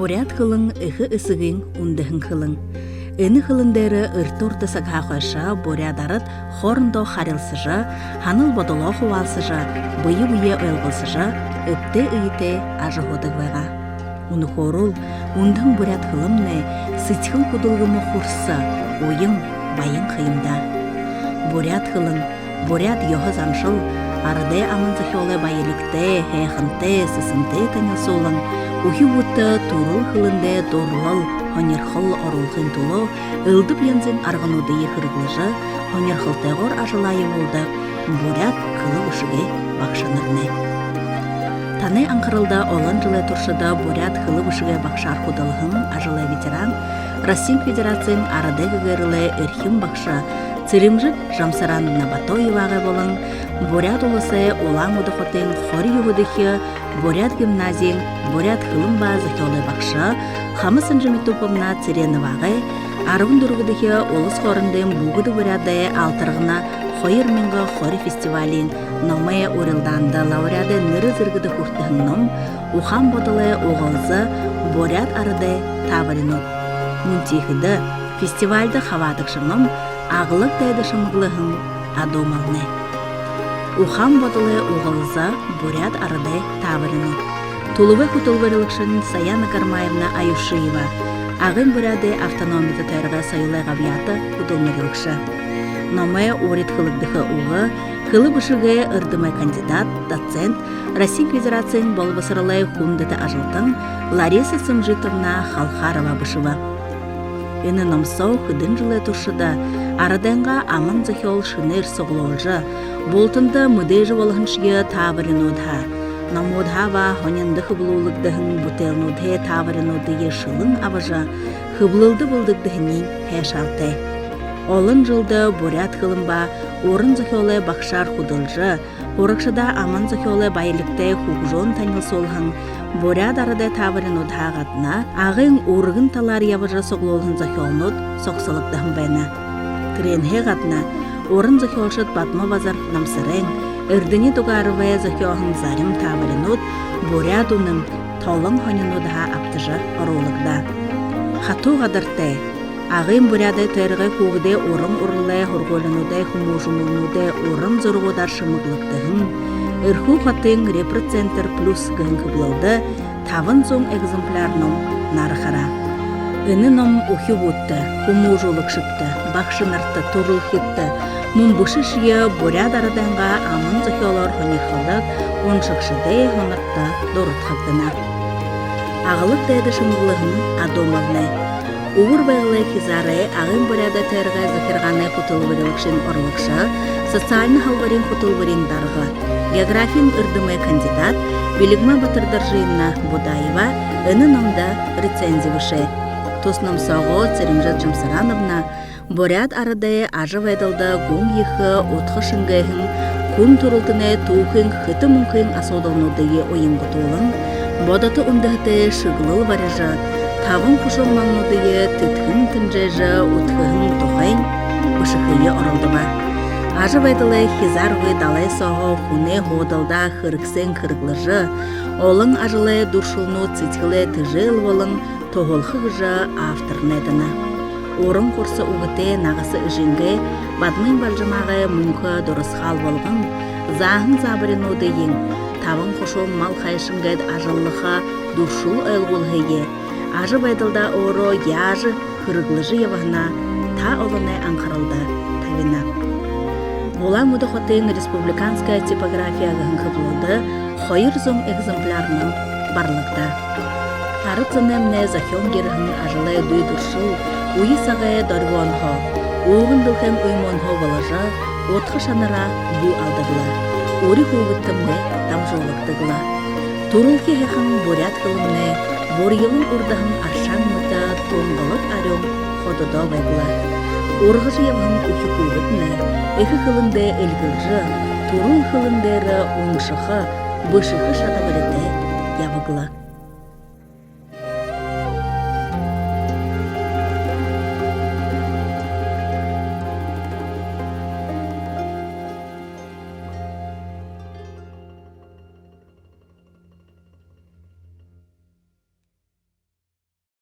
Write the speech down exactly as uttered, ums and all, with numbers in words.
Буряад хэлэн эхэ эсэгын үндэһэн хэлэн. Энэ хэлэн дээрэ эртэ урда сагһаа хойшо буряад арад хоорондоо харилсажа, һанал бодолоо хубаалсажа, бэе бэеэ ойлголсожо, эбтэй эетэй ажаһуудаг байгаа. Үнэхөөрөөл, үндэһэн буряад хэлэмнай сэдьхэл хүдэлгэмэ хурса, уян, баян ха юм даа. Буряад хэлэн, буряад ёһо заншал арадай аман зохёолой баялигтай, һайхантай, сэсэнтэй танилсуулан, үхибүүдтэ түрэл хэлэндээ дурлал, һонирхол оруулхын түлөө элдэб янзын аргануудые хэрэглэжэ, һонирхолтойгоор ажалаа ябуулдаг буряад хэлэ бэшэгэй багшанарнай. Танай анхаралда олон жэлэй туршада буряад хэлэ бэшэгэй багшаар хүдэлһэн ажалай ветеран, Россин Федерациин арадай гэгээрэлэй эрхим багша Цырымжит Жамсарановна Батоевагай болон Буряад Уласай Улаан-Үдэ хотын хорин юһэдэхи буряад гимназиин буряад хэлэн ба зохёолой багша Хама Санжимитуповна Цыреновагай арбан дүрбэдэхи улас хоорондын Бүгэдэ буряадай «Алтаргана хоёр мянга хори» фестивалиин номой урилдаанда лауреадай нэрэ зэргэдэ хүртэһэн ном «Ухаан бодолой угалза. Буряад арадай таабаринууд». Мүн тиихэдэ фестивальда хабаадагша ном «Аглаг дайда шэмэглэһэн адуу малнай». «Ухаан бодолой угалза. Буряад арадай таабаринууд». Түлэбэй хүтэлбэрилэгшэнь Саяна Гармаевна Аюшиева, Агын Буряадай автономито тойрогой соёлой габьяата хүдэлмэрилэгшэ. Номой урид хэлэгдэхэ үгэ хэлэ бэшэгэй эрдэмэй кандидат, доцент, Россин Федерациин болбосоролой хүндэтэ ажалтан Лариса Цымжитовна Халхарова бэшэбэ. Энэ ном соо хэдэн жэлэй туршада арадайнгаа аман зохёол шэнээр суглуулжа, бултанда мэдээжэ болоһоншье таабаринуудһаа, номуудһаа ба һонинда хэблүүлэгдэһэн бүтээлнүүдһээ таабаринуудые шэлэн абажа, хэблэлдэ бэлдэгдэһэниинь һайшаалтай. Олон жэлдэ буряад хэлэн ба уран зохёолой багшаар хүдэлжэ, һурагшадаа аман зохёолой баялигтай хүгжөөн танилсуулһан буряад арадай таабаринуудһаа гадна Агын үргэн талаар ябажа суглуулһан зохёолнууд согсологдоһон байна. Тэрээнһээ гадна уран зохёолшод Бадма-Базар Намсарайн, Эрдэни Дугаровай зохёоһон зарим таабаринууд «Буряад үнэн» толон һонинуудһаа абтажа оруулагдаа. Хатуу гадартай Агын Буряадай тойрогой хүүгэдэй уран уралай һургуулинуудай хүмүүжүүлэлнүүдэй уран зурагуудаар шэмэглэгдэһэн Эрхүү хотын «Репроцентр плюс» гэһэн хэблэлдэ табан зуун экземпляр ном нарахараа. Энэ ном үхибүүдтэ, хүмүүжүүлэгшэдтэ, багшанарта, түрэлхидтэ, мүн бэшэшье буряад арадайнгаа аман зохёолоор һонирходог уншагшадай һонорто дурадхагдана. «Аглаг дайда шэмэглэһэн адуу малнай». Үбэр Байгалай хизаарай Агын Буряадай тойрогой захиргаанай хүтэлбэрилэгшын орлогшо, социальна һалбариин хүтэлбэриин дарга, географиин эрдэмэй кандидат Билигма Батардоржиевна Будаева энэ номдо рецензи бэшээ. Тус ном соогоо Цырымжит Жамсарановна буряад арадай ажабайдалда гүн ехэ удха шэнгээһэн хүн түрэлтэнэй түүхын хэтэ мүнхын асуудалнуудые уянгатуулан, бодото үндэһэтэй шэглэл барижа, табан хушуун малнуудые тэдхэн тэнжээжэ үдхэһэн тухайнь бэшэхые оролдобо. Ажабайдалай хизааргүй далай сооһоо хүнэй һуудалдаа хэрэгсээн хэрэглэжэ, олон ажалай дүршэлнүүд сэдьхэлээ тэжээл болон туһалха гэжэ автор найдана. Уран хурса үгэтэй нагаса эжынгээ Бадмын Бальжамаагай мүнхэ дурасхаал болгон, зааһан заабаринуудыень, табан хушуун мал хайшан гээд ажаллаха дүршэл ойлгуулһые, ажабайдалдаа өөрөө яажа хэрэглэжэ ябаһанаа та олоной анхаралда табина. Улаан-Үдэ хотын «Республиканская типография» гэһэн хэблэлдэ хоёр зуун экземпляр ном барлагдаа. Арад зоноймнай зохёон ерэһэн ажалай дүй дүршэл үе сагай дорюунһоо, ууган дэлхэйн үймөөнһөө боложо, удха шанараа бү алдаг лэ, үри хүүгэдтэмнай дамжуулагдаг лэ. Түрэлхи һайхан буряад хэлэмнай бурьялан урдаһан аршаан мэтэ тунгалаг арюун хододоо байг лэ. Ургажа ябаһан үхи хүүгэднай эхэ хэлэндээ эльгэлжэ, түрэл хэлэн дээрэ уншаха, бэшэхэ шадабаритай ябаг лэ.